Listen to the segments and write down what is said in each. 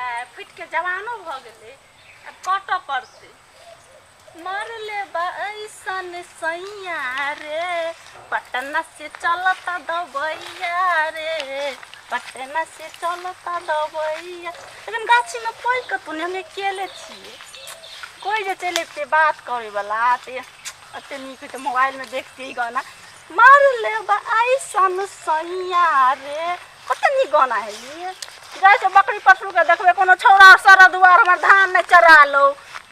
गेलै, फुटि के जवानो भऽ गेलै, आब कटऽ पड़तै। मरले बा ऐसन सैया रे, पटना से चलता दबैया रे, पटना से चलता दबैया। लेकिन गाछीमे कोइ कतहु नहि, हम अकेले छियै। कोइ जे चलि अबितै बात करैवला तऽ एते नीक होइतै। मोबाइलमे देखतियै गाना, मरले बा ऐसन सैया रे, कते नीक गाना है ई। जाइ छै बकरी पशुके देखबै, कोनो छौड़ा सर दुआर हमर धान नहि चरा लो।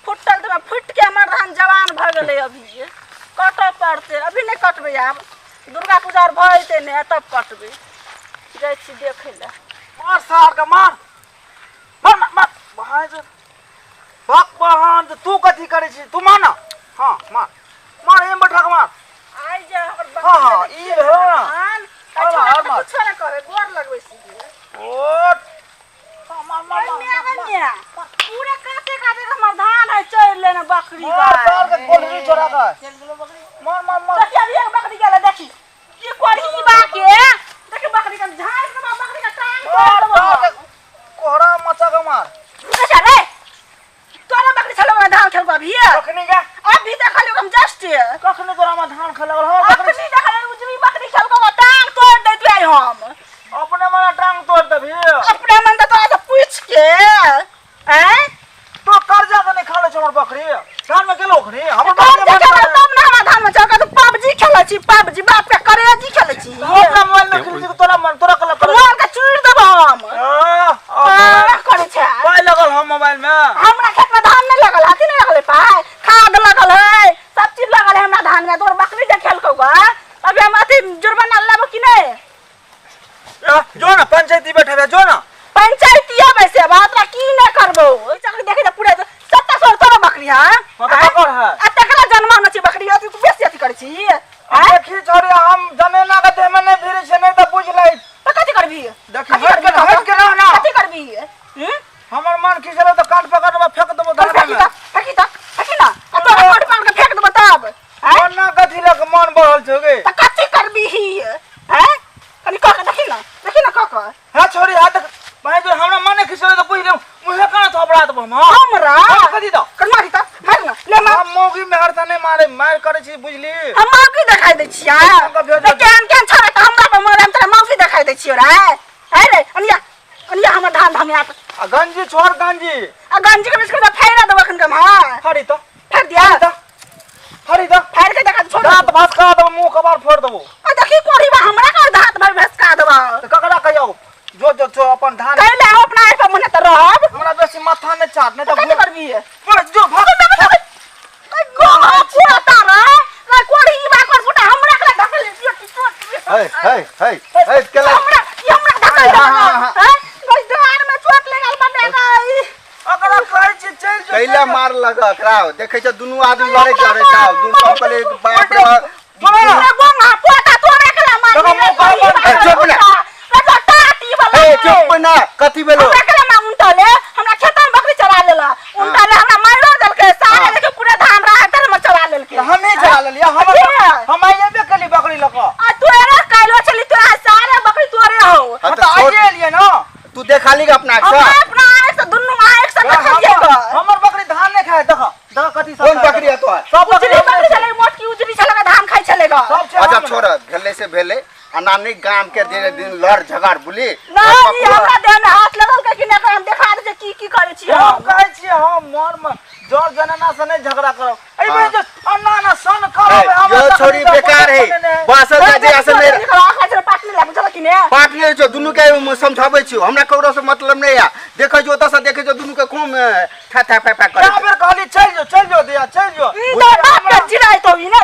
फुटल तऽ फुटि के हमर धान जवान भऽ गेलै, अभी कटऽ पड़तै। अभी नहि कटबै, आब दुर्गा पूजा आर भऽ जेतै ने तब कटबै। जाइ छी देखै लए। मार सार के, मार मार मार मार भाई जे बाप बहन जे तू कथी करै छी? तू मार ना। हाँ, मार मार, एम बैठा के मार। आइ जे हमर हाँ, हाँ, बकरी ई भेलो ना। धान और मार, और मार। कुछो नहि करे, गोर लगबै छी। ओ हाँ, मार मार मार। ओइ माय गे माय, पूरा काटे काटे के हमर धान है चढ़ लेने बकरी। मार सार के, कोल्हरी छोड़ा के मार मार मार। देखी, अभी एक बकरी गेलै, देखी की करही बा के। देखी बकरी के झाड़ के बा, बकरी के टांग तोड़ मार देबो सार हम। के, कोहरा मचा के मार। अच्छा रे, तोरा बकरी छलो हमरा धान खेलको अभी? कखनी गे? अभी देखलियो हम जस्ट। कखनी तोरा हमरा धान खाए लागल? हमर बकरी अखनी देखलियो, उजरी बकरी खेलको, टांग तोड़ दैत आई हम। अपने मने टांग तोड़ देबही? अपने मन तऽ तोरा से पूछ के आँय। तो कर्जा के नहीं खा ले छौ हमर बकरी? धान में गेलो अखनी हमर कर्जा बकरी? के तब ने हमरा धान में चल के। तू पबजी खेलै छी, पबजी, बाप के करेजी खेलै छी। हम अपना मोबाइल में खेलै छी, तोरा मन तोरा कला करे? मोबाइल के चूर देबो हम। आह, आह, करै छै पाइ लगल हम मोबाइल में। हमरा खेत में धान नहीं लगल, हाथी नहीं लगल, पाइ खाद लगल है, सब चीज लगल है हमरा धान में। तोर बकरी जे खेलकौ गा, अभी हम अथी जुर्माना लेबो कि नहीं? जो ना, पंचायती बैठे जो ना। पंचायती वैसे बात तोरा की नहीं करबो। ओइ चक्री देखे त पूरा 70 सौ तोरा बकरी है। हाँ, तऽ ककर है? आ तकरा जन्मा न छी बकरी, अथी तू बेसी अथी करै छी। आ देखी छोरी, हम जनेना के देह में नहीं भिड़े छै, नहीं तऽ बुझ लै। तऽ कथी करबी? देखी, कथी हट के करबी? हट के रह ना। कथी करबी? हम्म? हमर मन खिसलो तऽ कान पकड़ देबो, फेंक देबो चल धान फेंकी में। त, फेंकी त, फेंकी ना। आ तोरा कोट पार के फेंक देबो तब। आँय? मन ना कथी लक मन बढ़ल छौ गे? तऽ कथी करबी ही? हैं, कनि कऽ के देखी ना, देखी ना कऽ के। हे छोरी, हाथ भाई जो हमरा मन खिसलो तऽ बुझ ले, मुहे कान थपड़ा देबो हम। हाँ। हमरा हम कथी दो? कर मारी त, मार ना, ले मार। हम मौगी मेहर से नहीं मारे मार करे छी, बुझली? हम मौगी देखाई दै छियै? हमका भेज दे। केहन केहन छौड़ा तऽ हमरा पर मारे, हम तोरा मौगी देखाई दै छियौ रे? है रे अनिया, अनिया, हमर धान धमिया। आ गंजी छोड़, गंजी। आ गंजी के बिस्कुट फायरा देबो अखन के हम। हाँ, फड़ी तो। फाड़ दिया। फड़ी तो, फाड़ के देखा, छोड़। दांत भसका देबो, मुंह कबार फोड़ देबो। आ देखी कोढ़ी बा, हमरा कर दांत भाई भसका देबो। तऽ ककरा कहियो जो जो जो अपन धान कैले हम अपना आइ पर मुने तऽ रहब। हमरा बेसी माथा नहि चाट, नहि तऽ तऽ कथी करबी? बस जो भाग। कोढ़ी बा कर फुटा, हमरा के धकल दियो। हे हे हे हे, केला हमरा ई हमरा धकल। हाँ, हाँ, हाँ। हैं, बस द्वार में चोट लगल बने गई। ओकरा कहै छी चलि जो। कैला मार लग एकरा? देखै छ दुनू आदमी लड़ै छै। अरे साहब, दुनू सब कहले बाप रे बाप। सुनो ना। रे गोंगा पोता, तोरा के मार। देखो, मुँह पर बंद। ए, चुप ना। टाटी वाला। हे, चुप ना, कथी भेलो? हमरा के मार उनटले, हमरा खेत में बकरी चरा लेला उनटले, हमरा मारो देलके सारे। हाँ। देखियो, पूरा धान रहा तर में चरा लेलके। तऽ हमही चला लेलियै हम। के? हम आइएबे केली बकरी लऽ कऽ। आ तोरा काल्हो छली, तोरा सारे बकरी तोरे हो। हाँ, तऽ तऽ छोड़। आइए एलियै ना। तू देखा ली अपना हमरा से। अपना आँख से, दुनू आँख से देखलियै गऽ। हमर बकरी धान नहि खाय, देख देख कथी सब कोन खाय। बकरी है तोहर? सब बकरी उजरी हमरे बकरी छै। छलै, मोटकी उजरी छलै, धान खाइ छलै गऽ। सब छै अच्छा हमरे। छोड़, भेलै से भेलै, अना नहि गाम के दिन दिन लड़ झगड़ बुली। नहीं, हमरा देह में हाथ लगल के कि नहि, हम देखा दे की की करै छी। हम हम कहै छियै, हम मन मे जर जनाना से नहि झगड़ा करब। एहि हाँ। बेर जे अन्ना ना सन करब हे, यो छोरी बेकार है बासल जा जे असल नहीं पाट ले छौ। दुनू के समझाबै छियौ, हमरा ककरो से मतलब नहीं है। देखै छियौ, ओतऽ से देखै छियौ दुनू के खूब था था फा फा कए करे। बेर कहली चलि जो, चलि जो दिया, चलि जो।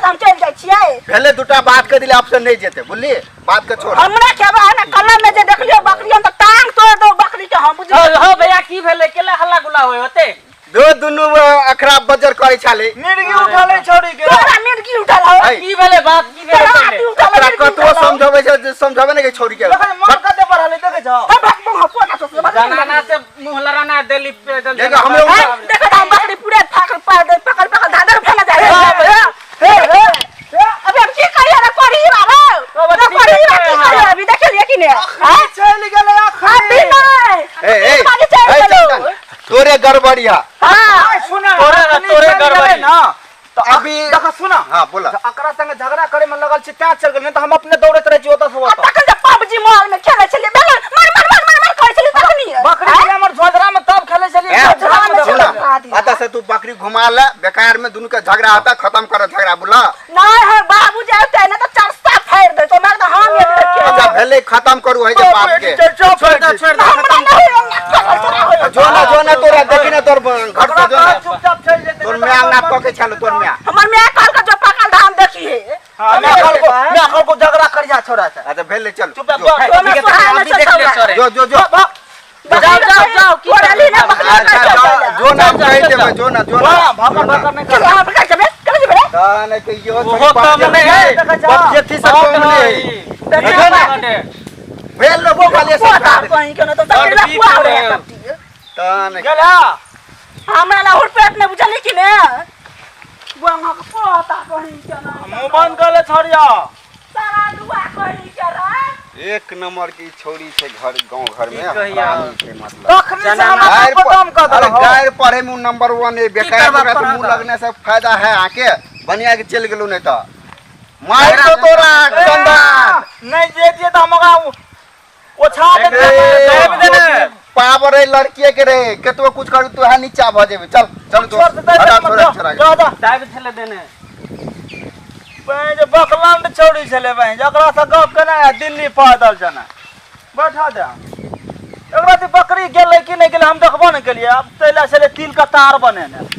हम चलि जाइ छियै। भेलै, दूटा बात कह दिले, ऑप्शन नहीं जेते, बुझली? बात के छोड़। हमरा खेबा है ना, कलम में जे देखलियो बकरी, हम तऽ टांग तोड़ दो बकरी के हम, बुझलियै? हो भैया, की भेलै? केला हल्ला गुल्ला होय होते? दो दुनू अखरा बजर करै छाले। मिर्गी उठल है छौड़ी के। तोरा मिर्गी उठल हौ? है। की भेलै बात, की भेलै तोरा पहिले? हाथी उठल हौ, ओकरा मिर्गी कतबो उठल हौ। समझाबै छै जे समझाबै ने के छोरी के। देखै मन कते बढ़ल है, देखै छौ? हे भाग, मुँह पोता तो जनाना से मुंह लड़ाना देली पे जल। देखो, हमरे हे, देखो त हम बकरी पूरे फाकल पार दे, पकड़ पकड़ धादर फेला जाय। हे हे हे। अभी हम की करिए रे कोरी बाबा? बाबा, रे ठीक कोरी है, बा, की हाँ। करिए अभी? देखलिए कि ने? अखनी चलि गेलै अखनी। अभी नहीं। ए ए बाजी चलि ए गेलौ। चंदन। तोरे गड़बड़िया। हां। सुना, तोरे तोरे गड़बड़ी। ना तो अभी- देखा, सुना। हाँ, बोला। अकरा संगे झगड़ा करे में लगल छी तैं चल गेल, नहीं तो हम अपने दौड़ैत रहै छी ओतऽ से आ ओतऽ। तखन जब पबजी मोबाइल में खेलै छलियै, बेल मार मार मार मार मार करै छलियै तखनी। बकरी के हमर झोजरा में तब खेलै छलियै, ए, झोजरा में झोजरा सुना, खेलै छलियै। अतः से तू बकरी घुमा ले, बेकार में दुनू के झगड़ा होता, खत्म कर झगड़ा, बोला। नहीं है बाबू जाते ना तो चरसा फाड़ दे तो मैं तो हम ये देखे। अच्छा भेले, खत्म करू है जे बाप के। छोड़ दे, छोड़ दे। हमरा नहीं होंगे तोरा होय। जो ना, जो ना, तोरा देखी ना तोर घर से जो ना। चुपचाप चल जेतै। तोर म्या ना पके छल तोर म्या। हमर माय कहल का जो पकल धान देखी है। हाँ, मैं कल को झगड़ा करिया छोरा से। अच्छा भेले, चल। चुपचाप जो जो। तो मैं ठीक है, सोहाय में अभी देख ले छौड़ा। छोरे। जो जो जो। जाओ जाओ जाओ, की कोड़ाली ना बकरी अच्छा का जो, जो ना कहि देबै, जो ना, जो ना। वाह, भागा भागा नहीं कर। चलो हम का जबे चलो जबे। ता नहीं तो यो ओहो कम नहीं है। बाप जेथी से कम नहीं है। देखो ना। भेल लोगो खाली पोता समझा दे। कहीं के न तो सब बड़ पुआ हो बीत सब ता नहीं। गेल हा। हमरा लाहुर पेट ने बुझली कि ने बुआ के पोता कहीं के ना। मुंह बंद कर ले छोरिया। सारा दुआ कहीं के रे। एक नंबर की छोरी छै घर गांव घर में की कहिया? हरामी छै मतलब। तखनी से हमरा गायर खत्म कर अरे देलहो। गायर पढ़े में नंबर वन है, बेकार करबा तोरा से पढ़ा मुंह दा? लगने से फायदा है, आके बनिया के चल गेलू, नहीं तो मार तो तोरा चंदन। नहीं जे दिए तो हम ओकरा ओछा ए, देते। पावर है लड़किए के रे, केतबो कुछ करू तो है नीचा भ जेबे। चल चल छोड़ दोस्त, देते। हटा छोड़ा छोड़ा। जा जा। दाबि छले देने। बहन जे बकलंड छौड़ी छलै बहन, जकरा से गप केना है दिल्ली पैदल जाना बैठा दे। एकरा से बकरी गेलै कि नहि गेलै हम देखबो नहि केलियै। आब तैला छलै तिल के तार बनेने।